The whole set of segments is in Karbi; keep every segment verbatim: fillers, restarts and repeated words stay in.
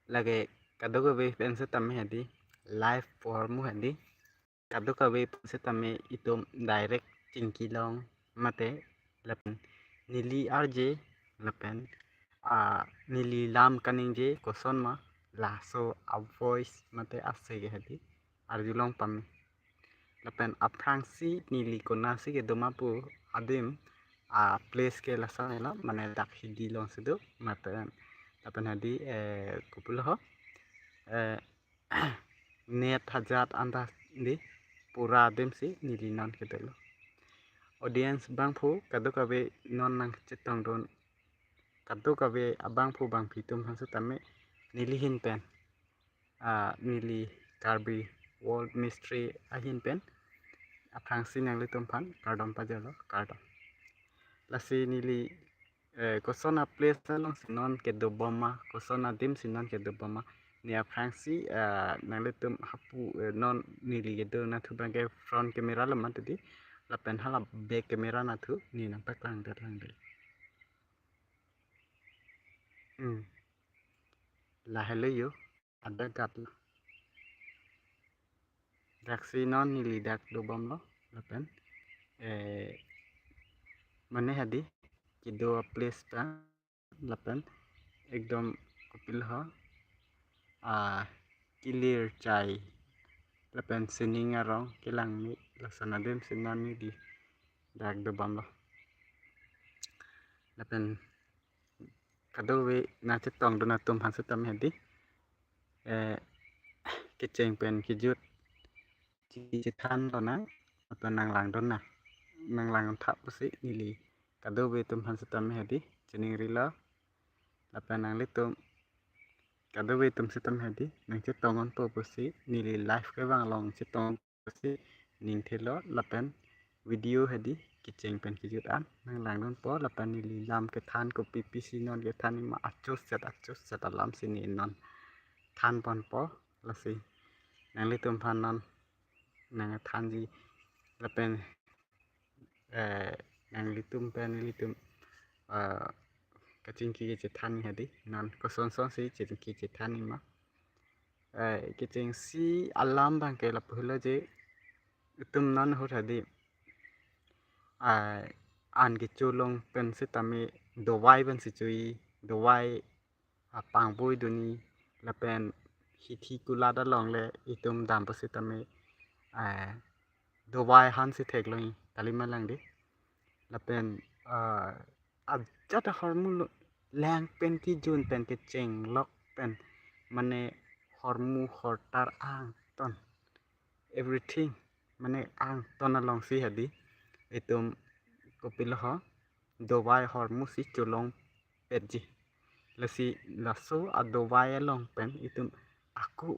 Lake kadokave pen setame hedi, live form hedi, kadokave pen setame itum direct chingki long mate lapen neli arje lapen, ah, neli lam kaningje koson ma, laso a voice mate ase ke hedi arjulong pame. Lapen aphrangsi neli konatsi kedo ma pu adim, a place ke lason helo, mane dak hidi alongsi do mate. Lapen hedi, eh, kopilo ho, eh, net hajat anta di pura adim si neli non kedolo. Audience abangphu kadokave non nangchetongdun, kadokave abangphu bangphi atum aphan setame neli ahin pen, ah, neli Karbi World Mystery ahin pen aphrangsi nanglitum aphan kardom pajirlo, kardom. Lasi neli, eh, koson a place alongsi non kedobom ma, koson adim si non kedobom ma, ne aphrangsi, eh, nanglitum hapu, eh, non neli kedo nathu abangke front camera lo mati di, lapen hala back camera nathu ne nangpaklangdet lang di. Hmm. Lahelo yo, ada gat lo. Daksi non neli dak dobomlo, lapen, eh, mane hedi kedo a place ta, lapen ekdom kopilo ho, ah, clear chai, lapen sining arong kelang me, lason adim si non neli dak dobomlo. Lapen kadokave nangchetongdun atum aphan setame hedi, eh, kecheng pen kejut chechethan lonang, lapen nanglangdun nang, nanglangdun thap pusi neli kadokave atum aphan setame hedi chiningrilo. Lapen nanglitum kadokave atum setame hedi nangchetong unpo pusi, neli live kevang along chetong pusi ning thelo, lapen video hedi kecheng pen kejut an nanglangdunpo, lapen neli lam kethan kopi pisi non kethan ma achusset achusset alam si ne non thanponpo. Lasi nanglitum aphan non nangthanji, lapen, eh, nanglitum pen nelitum, eh, kachingki kachethan hedi, non koson son si chingki chethan ma. Eh, kechengsi alam abangke lapu helo je, itum non ahut hedi, eh, an kecho along pen setame dovai pen si cho-i, dovai, ah, pangvoidunji, lapen hithi kulat along le itum dam pusitame, eh, dovai aphan si theklongji, kali ma lang di. Lapen, ah, ajat ahormu lo, lang pen kejun pen kechenglok pen, mane hormu hortar angton, everything, mane angton alongsi hedi itum kopilo ho, dovai hormu si cholongpetji. Lasi laso adovai along pen itum ako,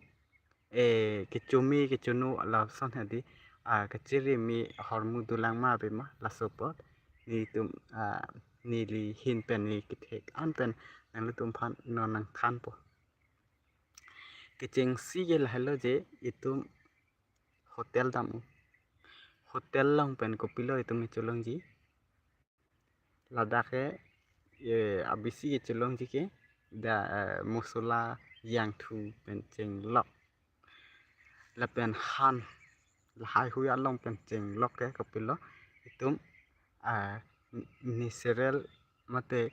eh, kechome kechonu lason hedi, ah, kachere me hormu dolang ma ave ma, laso apot nelitum, ah, neli ahin pen neli kethek an pen nanglitum aphan non nangthanpo. Kechengsi ke lahelo je itum hotel dam-o. Hotel along pen kopilo itum kecholongji. Ladak ke, eh, abisi kecholongji ke da, eh, mosola jangthu pen chenglok. Lapen han, lahaihui along pen chenglok ke kopilo itum, ah, n-, natural mate,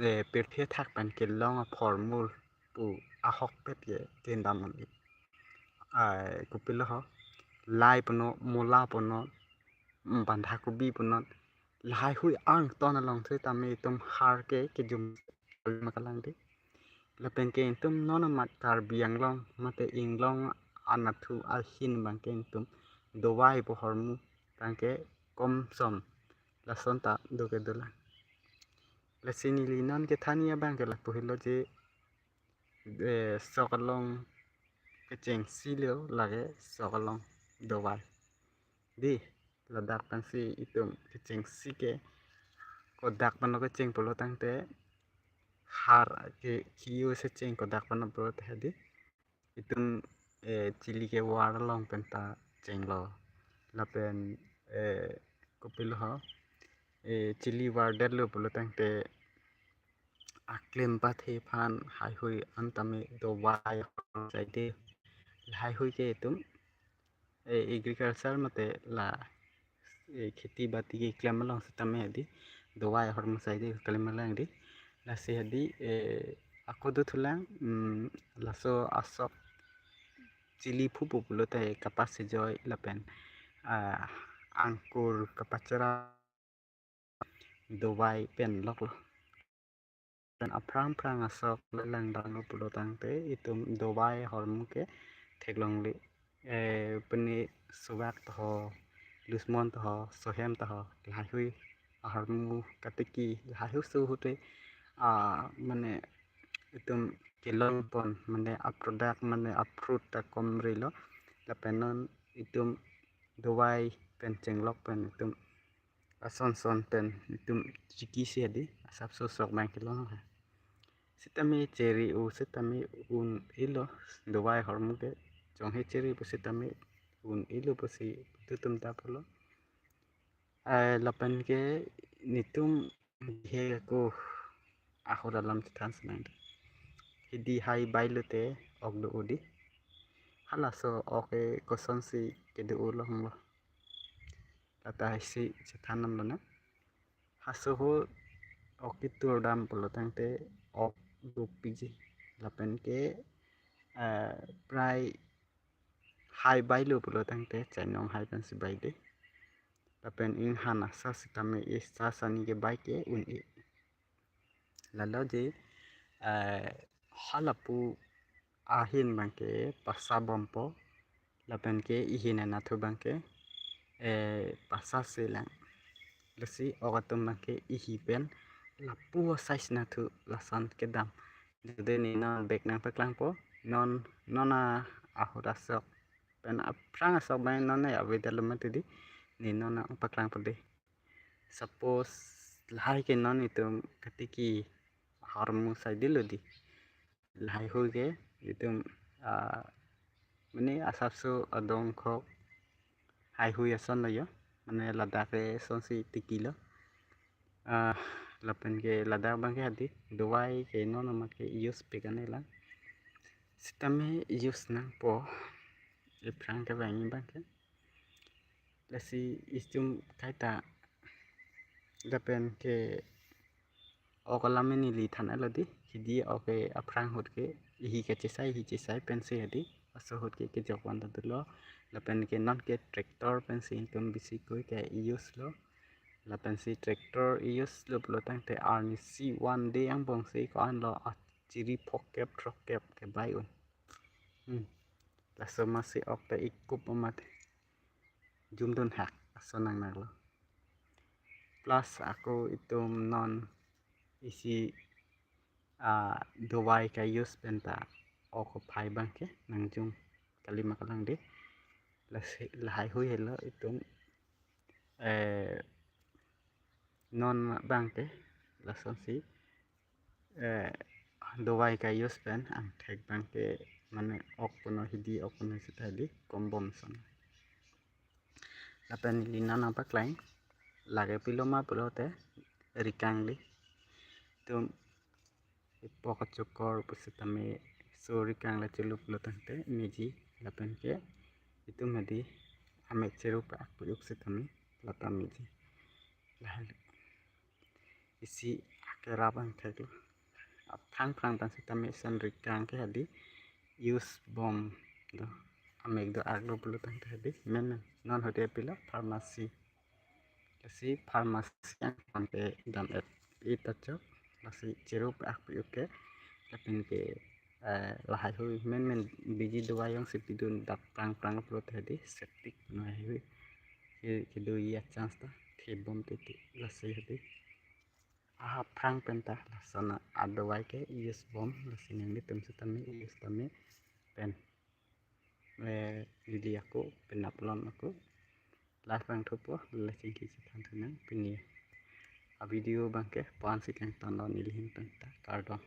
eh, pirthe athak pen kelong aphormu pu ahokpet ke kendam un'e. Ah, kopilo ho, lai punon, mula punon, mm, bandhakobi punon, lahaihui angton along setame itum har ke kejum ma kalang di. Lapen ke itum non amat Karbi Anglong mate inglong anatthu ahin abangke itum dovai pu hormu tangke komsom lason ta do ke dolang. Lasi neli non kethanji abangke lapu helo je, eh, sok along kechengsi lo lake sok along dovai. Di, ladak pensi itum kechengsi ke kodak pen lo kecheng pulo tangte, har ke kiu si cheng kodak pen lo pulo te di, itum, eh, chili ke war along pen ta chenglo. Lapen, eh, kopilo ho, eh, chili wardetlo pulo tangte aklem pathe aphan haihui an tame dawai ahormu saide. Haihui ke itum, eh, agriculture mate la, eh, kheti bati keklem along sitame hadi dawai ahormu saide, klem alang di. Lasi hadi, eh, ako dothulang, mm, laso asok chili phupo pulote kapas sejoi lapen, ah, angkur kapachera dawai pen loklo. Pen aphrang phrang asok le langdamlo pulo tangte itum dawai ahormu ke theklongle. Eh, pini suvak toho, lusmon toho, sohem toho, lahaihui ahormu katiki, lahaihui suhute, ah, mane itum kelongpon, mane a-product, mane a-fruit ta komrilo. Lapen non itum dawai pen chenglok pen itum ason son pen itum chikisi hadi asapso sok bang kelong ha. Sitame cheri-o sitame un-elo, dawai ahormu ke chonghe cheri pu sitame un-elo pusi tutum ta pulo. Eh, lapen ke netum he ko ahut alam chethan senang. Hidi hai bai lote ok do odi. Halaso ok ke kosonsi kedo-o longlo. Lata isi chethan damlo na. Haso ahut ok ketur dam pulo tangte ok dopikji. Lapen ke, eh, prai hai bailo pulo tangte chainong hai pensi baide. Lapen inghan asa sitame isa sani ke bai ke un-e. Lalo je, eh, halapu ahin bang ke pasa bompo, lapen ke ihin anathu bang ke, eh, pasa selang. Lasi ok atum bang ke ihi pen lapu size nathu lason kedam. Jodi ne non bek nangpaklangpo, non, non a ahut asok pen aphrang asok bang non ya avedetlo mati di, ne non nangpaklangpo de. Suppose lahai ke non itum katiki ahormu saidelo di. Lahaihui ke itum, ah, mane asapso adong khok haihui ason lo yo. Mane ladak ke sonsi tikilo. Ah, lapen ke ladak bang ke hadi dawai ke non amat ke use pik ane lang. Sitame use nangpo. Iphrang ke bang bang ke. Lasi itum kaita lapen ke ok alam neli than-etlo di, hidi ok ke aphrang ahut ke ihi kachesai, ihi chesai pensi hadi aso ahut ke kejok van ta dolo. Lapen ke non ke tractor pensi itum bisi koi ke use lo. Lapensi tractor use lo pulo tangte arnisi one day angbong si ko-anlo achiri phokep throkkep ke bai un. Hmm. Laso masi ok ta ikup amat jumdun hak ason nangnanglo. Plus ako itum non isi, ah, dawai ka-use pen ta ok aphai bang ke nangjung kali ma kalang de. Lasi lahaihui helo itum, eh, non bang ke lasonsi, eh, dawai ka-use pen angthek bang ke mane ok puno hidi ok puno sita hidi kombom son. Lapen neli non nangpaklang lake pilo ma pulote rikang li. Itum ipok achokor pusitame so rikang la chulu pulo tangte meji, lapen ke itum hadi amek cherup akpuyuk sitame lata meji. Lahai isi akerap angthek lo. Aphrang phrang tang sitame ison rikang ke hadi use bom do. Amek do-ak lo pulo tangte hadi menmen. Non hadi apilo pharmacy. Lasi pharmacy angkon ke dam-et-et ta chok. Lasi cherup akpuyuk ke. Lapen ke, eh, lahaihui menmen biji dawai jongsi pidun dak phrang phrang pulote hadi septic no haihui. Ke, kedo-i a-chance ta thebom titi. Lasi hadi aha phrang pen ta lason adawai ke use bom, lasi nanglitum sitame use tame pen, eh, neli ako penap lon ako. Live vangthupo, lasi chingki chethan thunang pini a-video bang ke, puan si kangton lo neli ahin pen ta, kardom.